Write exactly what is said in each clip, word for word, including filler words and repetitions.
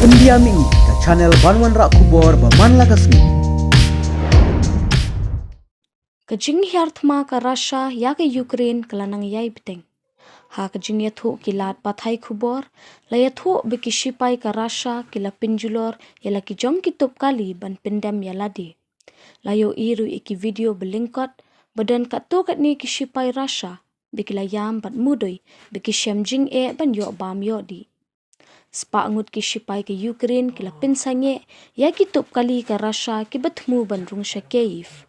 India Mini, ka channel ban wanrah khubor ba man la ka sngi. Ka jinghiar thma ka Russia ïa ka Ukraine ka la nang ïai bteng. Ha ka jingïathuh ki lad pathai khubor, la ïathuh ba ki shipai ka Russia ki la pynjulor ïa la ki jong ki tup kali ban pyndem ïa lade. La ïohi ruh ïa ki video ba lyngkot, ba don katto katne ki shipai Russia, ba ki la ïam bad mudui, ba ki shem jingeh ban ïoh bam ïoh dih. Spah ngut ki shipai ka Ukraine ki la pynsangeh ïa ki tup kali ka Russia ki ba thmu ban rung sha Kyiv.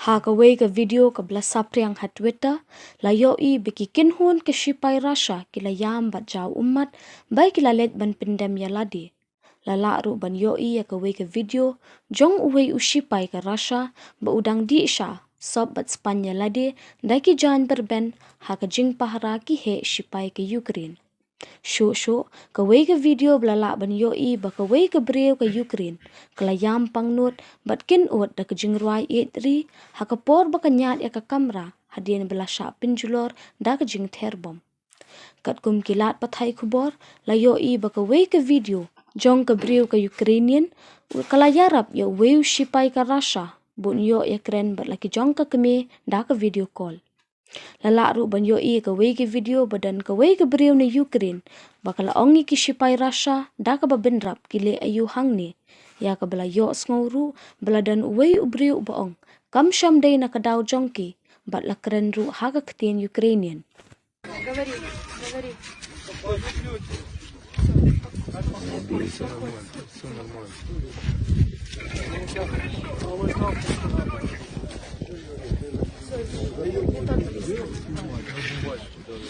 Ha kawei ka video ka ba la saphriang ha Twitter, la ïohi ba ki kynhun ka shipai Russia ki la ïam bad jaw ummat, ba ki la leit ban pyndem ïa lade. La lah ruh ban ïohi ïa kawei ka video jong uwei u shipai ka Russia ba u dang dih sha sop bad spaiñ ïa lade da ki jaiñ byrben ha ka jingpahara ki heh shipai ka Ukraine. Shuh shuh, kawei ka video ba la lah ban ïohi ba kawei ka briew ka Ukraine ka la ïam pangnud bad kynnoh da ka jingrwai ïeit ri, ha ka por ba ka ñiad ïa ka kamra hadien ba la shah pynjulor da ka jingther bom. Katkum ki lad pathai khubor, la ïohi ba kawei ka video jong ka briew ka Ukrainian ka la ïarap ïa uwei u shipai ka Russia ba un ïoh ïakren bad la ki jong ka kmie da ka video call. La lah ruh ban ïohi kawei ka video ba don kawei ka briew na Ukraine ba ka la ong ïa ki shipai Russia da kaba bynrap ki leh aïu hangne, ïa kaba la ïohsngew ruh ba la don uwei u briew ba ong kam shym dei na ka daw jong ki, bad la kren ruh ha ka ktien Ukrainian.